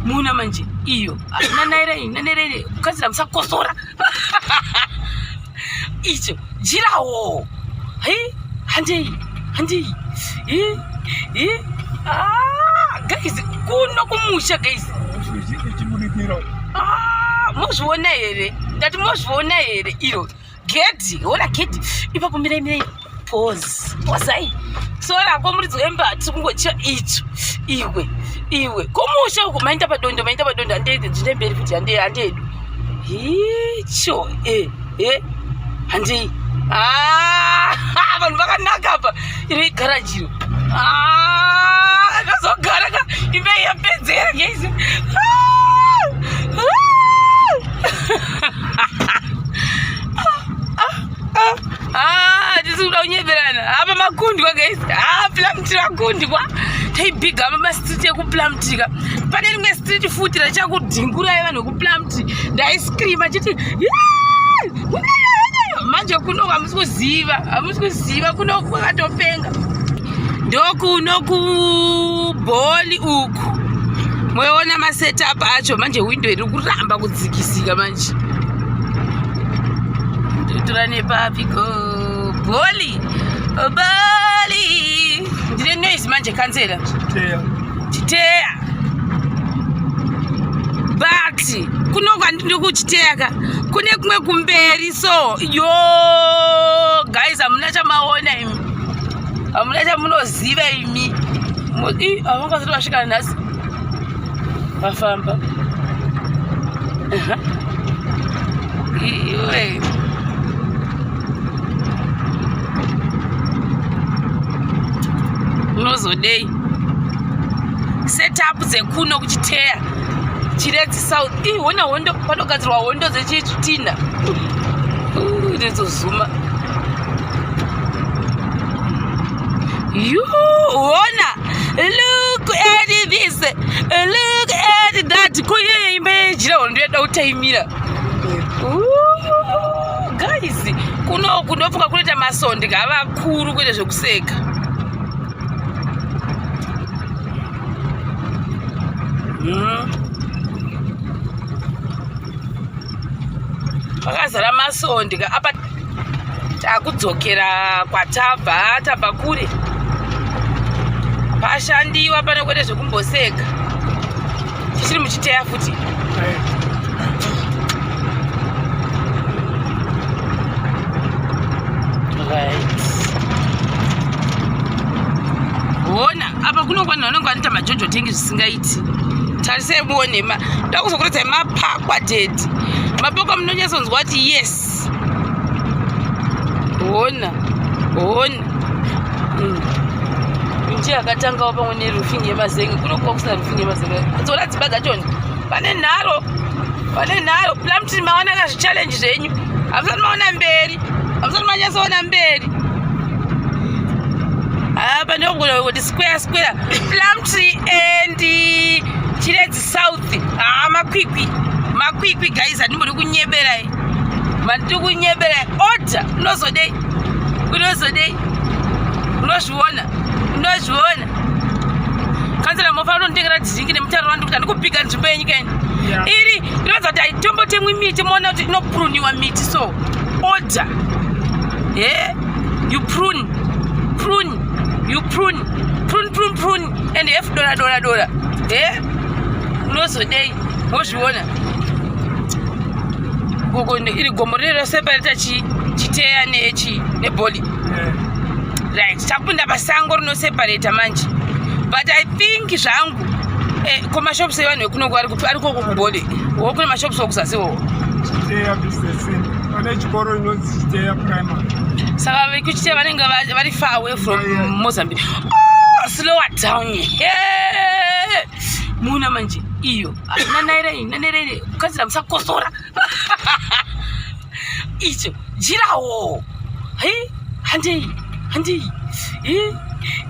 Muna manje iyo. Nanairai, nanairai, kukadzira musakosora. Icho jirawo. Hei, handei, handei. Eh, eh. Ah, guys, kuno kumusha guys. Ah, mozviona here? Ndati mozviona here iro? Gedhi, hona gedhi. Ipapo mirai mirai. Pause. Pausai. Sora ko muridzi wemba tiri kungochia icho. Iwe, iwe. Kumusha uko maenda padondo, maenda padondo handei dzinde mberi futi handei handedu. Icho, eh, eh. Handei. Ah, vanhu vakanaka apa. Iri garage iro. Ah, ndozogara ka imba yapedzera guys. Ah! Ah! Ah, tisi kuda kunyeberana apa makundwa guys. Ah, Plumtree akundwa. Taibhiga mastreet ekuPlumtree ka. Pane rimwe street futi rachakudhingurai vanhu vekuPlumtree. Ndaiscreama chiti manje kuno hamusi kuziva, hamusi kuziva kuno kwakatopenga. Ndokuno kubholi uku. Moona masetup acho manje window iri kuramba kudzikisika manje. Ndotora nepapi go bholi bholi. Ndine noise manje kansela. Chiteya. Chiteya. But kuno kwandiri kuchiteya ka kune kumwe kumberi so yo guys hamuna chamaona imi hamuna chamunoziva imi havangazoti vasvika nhasi vafamba iwe unozodei setup dzekuno kuchiteya Chiredzi South. Ih, hona hondo panogadzirwa hondo dzechitina. Ndizozuma. You hona. Look at this. Look at that. Ko iyoyo imba yejira hondo yada kutaimira. Guys, kuno kunofunga kunoita masondi ngavakuru kuita zvekuseka. Pakazara masondi ka apa takudzokera kwatabva tabva kure pashandiwa pano kwete zvekumboseka tichiri muchiteya futi right hona apa kunokwana vanenge vanoita majojo tengi zvisingaiti tarisai muone ma ndakuzokuredzai mapakwa dedi mapakwa munonyatsonzwa kuti yes hona hona mm. miti yakatangawo pamwe nerufing yemazenge kunokuva kusina rufing yemazenge dziona dzimba dzachona pane nharo pane nharo Plumtree maona ka zvichallenge zvenyu hamusati maona mberi hamusati manyatsoona mberi apa ndogona kuti square square Plumtree and Chiredzi South. Ah, makwikwi makwikwi guys, handimbodi kunyeberai, mandiri kunyeberai. Order unozodei, unozodei, unozviona, unozviona. Kansela mofanira kunditengera drink nemutaro wandikuti handikubhiga nzvimbo yenyika ino iri inoratidza kuti haitombotemwi miti, moona kuti inopruniwa miti so order yeah you prune prune you prune prune prune prune and have dora dora dora he unozodei wozviona uko iri gomo rine rasepareta chiteya nechi nebholi right takupinda pasango rinosepareta manje but I think zvangu eh, ko mashops evanhu vekuno ari kupi ari koko kubholi wo kune mashops okuzasi wo Chiteya business center. Pane chikoro inonzi Chiteya Primary. Saka vekuchiteya vanenge vari far away from yeah. Mozambique. Oh, slower down. Yeah. Muna manje iyo. Nanairai, nanairai. Kukadzira musakosora. Icho jirawo. Hey, handei, handei. Eh,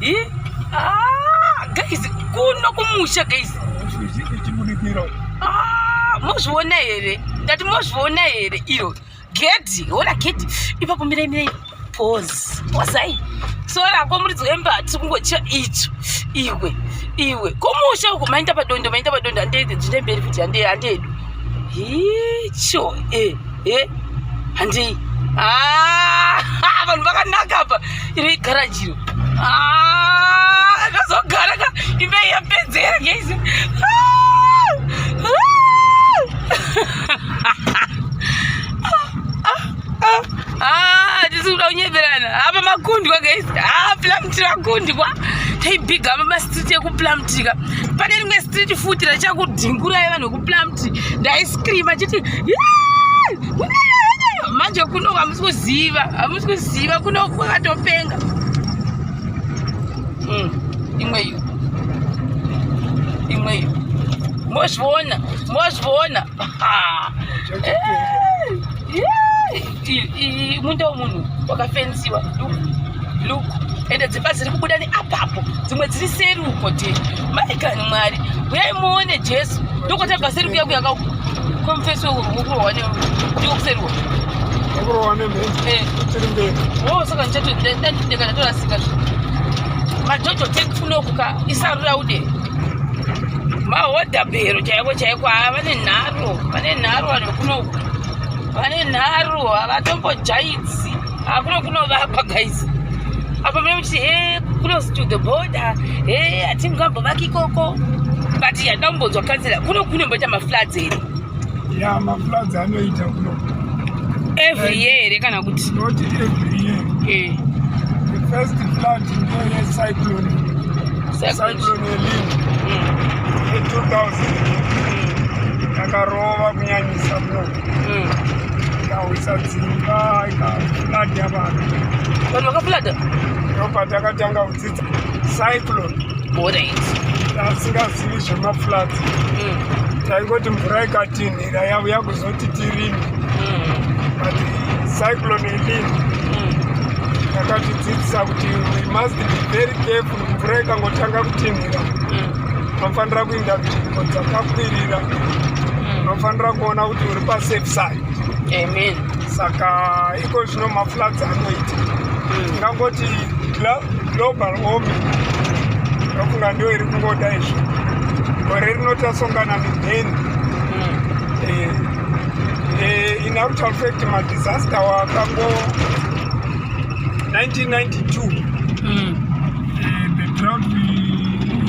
eh. Ah, guys, kuno kumusha guys. Ah, mozviona here? Ndati mozviona here iro? Gedhi, hona gedhi. Ipapo mirai mirai. Pause. Pausai. Sora ko muridzi wemba tiri kungochia icho. Iwe. Iwe kumusha uko maenda padondo, maenda padondo, handei dzinde mberi futi, handei, handei edu. Hicho e e handei. Ah, vanhu vakanaka apa. Iri garaji iro. Ah, akazogara ka imba yapedzera guys. Ah, ah. Ah, hatisi kuda kunyeberana apa makundwa guys. Ah, Plumtree akundwa. Taibhiga mastreet ekuPlumtree ka. Pane rimwe street futi rachakudhingurai vanhu vekuPlumtree. Ndaiscream achiti manje kuno hamusi kuziva, hamusi kuziva kuno kwakatopenga. Imwe iyo. Imwe iyo. Mozviona, mozviona. Munda wemunhu wakafensiwa. Look, look. Ende dzimba dziri kubuda neapapo, dzimwe dziri seri uko te. Maikani Mwari, uyai muone Jesu. Ndokutabva seri kuya kuya kwemufesi wekurohwa ndiko kuseri uko. Wekurohwa nemheni. Eh. Tiri mberi. Oh, saka ndichato ndatorasika zve. Majojo tank kunoku ka isarura ude. Mahodha bhero chaiko chaiko, haa vane nharo, vane nharo vanhu vekunoku. Vane nharo, havatombojaidzi. Hakuna kunovakwa guys. Apa mune muchiti he close to the border, he hatingambovaki ikoko. But yada kumbonzwa kansela, kuno kunomboita mafloods here? Ya, mafloods anoita kuno. Every year here kana kuti? Not every year. Eh. The first flood ndeye cyclone. Cyclone Eline. In 2000. Yakarova kunyanyisa kuno. Ikawisa dzimba, ikaflooda vanhu. Vanhu vakaflooda? Ndopatakatanga kudzidza cyclone. Alright. Tasingazivi zvemafloods. Taingoti mvura ikatinhira yauya kuzoti tirime. But cyclone Eline yakatidzidzisa kuti we must be very careful. Mvura ikangotanga kutinhira, unofanira kuinda nzvimbo dzakakwirira, unofanira kuona kuti uri pasafe side. Amen. Saka iko zvino mafloods anoita, tingangoti global warming ndofunga ndio iri kungoda izvo. Gore rino tasongana nemheni. In actual fact, madisaster wakango 1992, the drought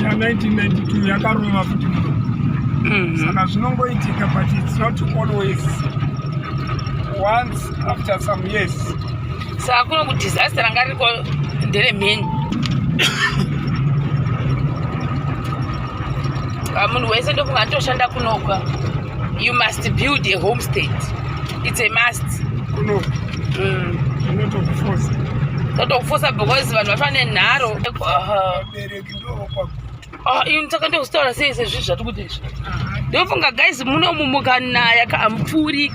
ya 1992 yakarova futi muno. Saka zvinongoitika, but it's not always, once after some years. Saka kuno kudisaster ranga ririko nderemheni. Ah, munhu wese ndofunga atoshanda kunokwa, you must build a homestead, it's a must. Kuno zvinotokufosa. Totokufosa because vanhu vacho vane nharo. Aha. Vabereki ndovokwagutu. Ah, ini saka ndozvitaura sei sezvizvi zvati kuti izvi? Ndofunga guys, munomu mukanaya kahamupfuuri.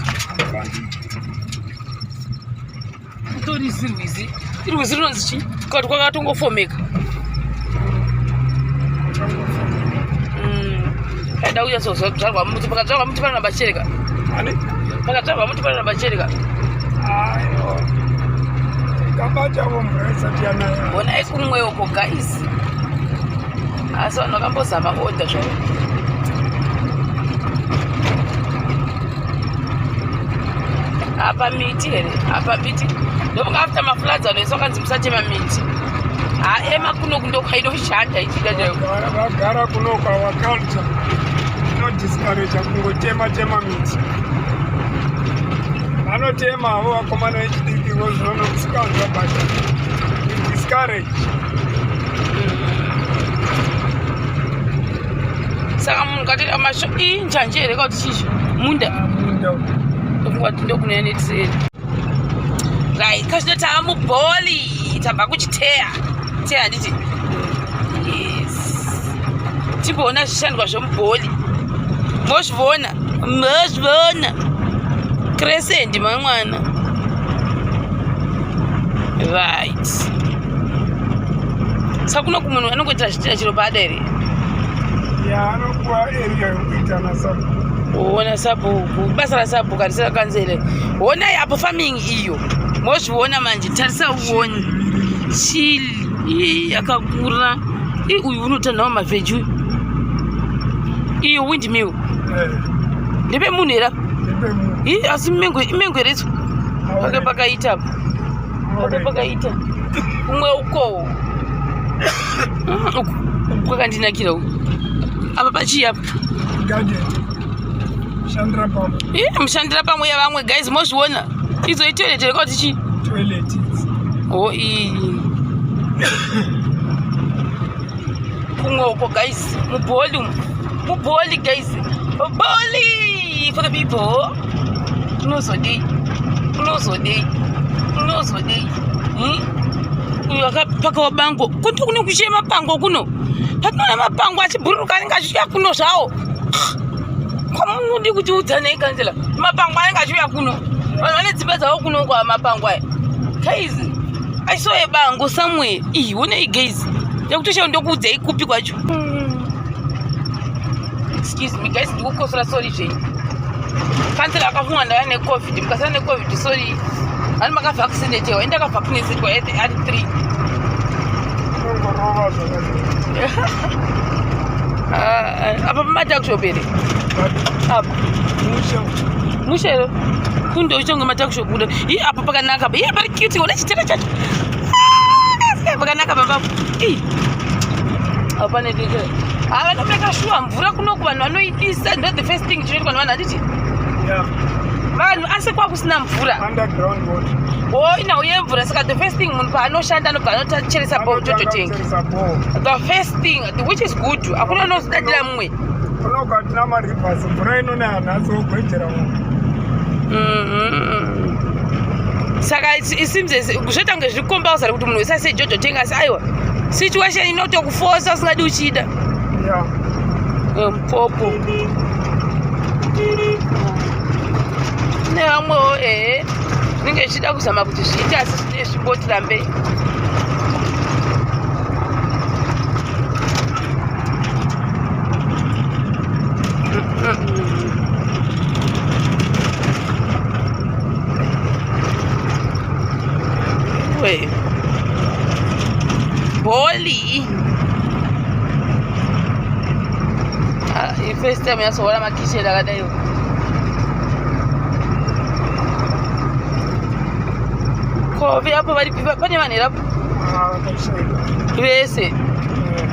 Kutori zirwizi, irwizi rinonzi chii? Kati kwakatongofomeka. Kaida kunyatsodzvarwa muti, pakadzvarwa muti panoramba chichereka. Ani? Pakadzvarwa muti panoramba chichereka. Aiwa, ikabatawo mvura isati yanaya. Honai kumwe uko guys, asi vanhu vakambozama order zvavo. Apa miti here? Apa miti. Ndofunga after mafloods vanhu vese vakanzi musatema miti. Haema kuno kundokwainoshanda ichida chaiko. Vagara kuno our culture inodiscourage kungotema tema miti. Vanotema havo vakomana vechidiki vo zvinonokusikanzwa, but we discourage. Saka munhu katoita masho, ii njanji here kauti chichi munda? Munda. Ndofunga kuti ndokunouya netireni. Right, kazvino tava mubholi, tabva kuchiteya teya, handiti? Yes, timboona zvishandwa zvemubholi. Mozviona, mozviona crescent mamwana. Right, saka kuno kumunhu anongoitira zvitina chiro paada here? Ya, anokuwa area yokuita nasabu. Ona sabhuku, basa rasabhuku harisi rakanzere. Honai apo farming iyo, mozviona manje. Tarisa uone chili yakakura. I uyu unotanhawo mavheji uyu. Iyo windmill. Eh. Ndepemunhu here apa? Ii asi mengo imengo here idzo? Pake pakaita apa. Pake pakaita. Kumwe uko. Uku kwakandinakira uku. Apa pachii apa? Garden. Shandira pamwe. Ii mushandira pamwe yavamwe guys mozviona. Idzo itoilet here kwati chii? Toilet idzi. Oh iyi. Kumwe uko guys mubholi umu. Mubholi guys. Bholi for the people. Unozodei? Unozodei? Unozodei? Hmm? Uyu akapakawa bango. Kuti kune kuchiye mapango kuno. Patinoona mapango achibhururuka anenge achiuya kuno zvawo. Kwamunodi kutiudza nei kanzela? Mapango anenge achiuya kuno. Vanhu vane dzimba dzavo kuno kwa mapango aya. Guys, I saw a bango somewhere. Ih, one guys. Ndakutoshawo ndokuudzai kupi kwacho. Excuse me guys, ndikukosora sorry zvenyu. Kansela akafunga ndaya necovid, mukasara necovid sorry. Ani makavaccinatiwa, ini ndakavaccinatwa at 3. Unongorova zvakadai. Ah, apa pamatakushop here? Apa. Musha. Musha here? Kunde uchonge matakushop kuda. Ii apa pakanaka apa. Ii pari cute ona chitera chacho. Ah, pakanaka baba. Ii. Apa pane dike. Ah, vanomeka shuwa mvura kuno kuvanhu vanoidisa ndo the first thing chinoitwa nevanhu handiti? Yeah. Vanhu asi kwakusina mvura. Underground water. Oh, inhau yemvura saka the first thing munhu paanoshanda anobva anocheresa ball Anotanga jojo tank. kucheresa ball. The first thing which is good. Hakuna unozodadira mumwe. Kunoku hatina marivers mvura inonaya nhasi wogwejera mumwe. Saka it seems as zvoita kunge zviri compulsory kuti munhu wese ase jojo tank asi aiwa situation inotokufosa usingadi uchida. Yeah. Mpopo. Nevamwewo ehe zvinenge zvichida kuzama kuti zviite asi zvinenge zvichingoti rambei. Wait. Boli. Ah, first time yasoona makitchen akadai. Ko apo vari pane vanhu here apo? Ah, vakashayika. Vese. Eh.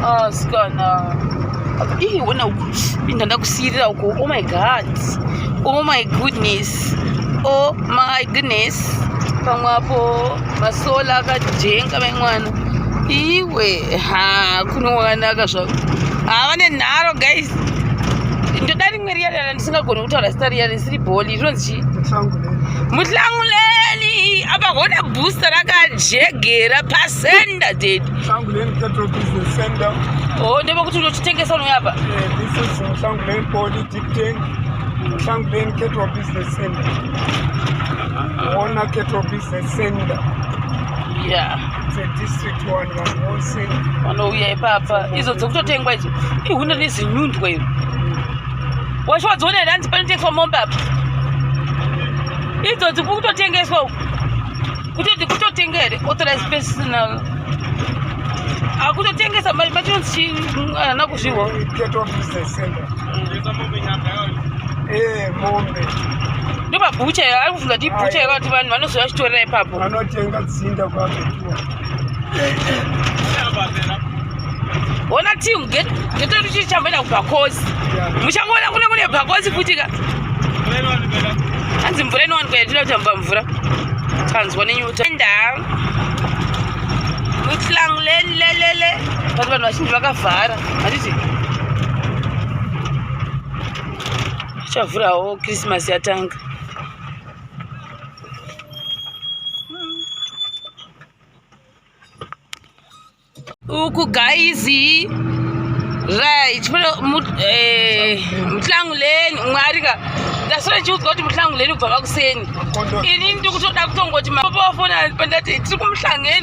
Asikana. Ih, ona uku. Pinda ndakusiyirira uku. Oh my god. Oh my goodness. Oh my goodness. Pamwe apo masola akajenga mai mwana. Iwe, ha, kuno wakanaka zvako. Ha, vane nharo guys. Ndoda rimwe riya riya ndisingagoni kutaura zita riya risiri bholi rinonzi chii? Muhlanguleni. Muhlanguleni apa hona booster rakajegera pasenda dedi. Muhlanguleni Cattle Business Center. Oh, ndepekuti unochitengesa unouya apa. Eh, this is Muhlanguleni Poly Deep Tank. Muhlanguleni Cattle Business Center. Ona Cattle Business Center. Yeah. It's a district one, vanhu vose. Vanouya ipapa. Idzo dzekutotengwa idzo. Ihuna nezinyundwa iro. Washo wadziona here hanzi panotengeswa mombe apa? Idzo dzikutotengeswa uku. Kutoti kutotenga here authorized personal. Akutotengesa machinonzi chii hana kuzvihwa. Cattle Business Center. Eh, mombe. Ndopabhucha here ari kubvunza kuti ibhucha here kuti vanhu vanozouya vachitorera ipapo. Vanotenga dzinda kwabetua. Ona team geto richichamboenda kubhakosi. Muchangoona kune kune bhakosi futi ka. Hanzi mvura inowanikwa yatinoda kutamba mvura. Tanzwa nenyota. Enda. Muhlanguleni But vanhu vazhinji vakavhara. Handiti? Chavhurawo Christmas yatanga. Uku guys. Right, Muhlanguleni mwari ka ndaswera ndichiudzwa kuti Muhlanguleni kubva makuseni. Makondo. Ini ndiri kutoda kutongoti mapapa wafona pandati tiri kumuhlangeni.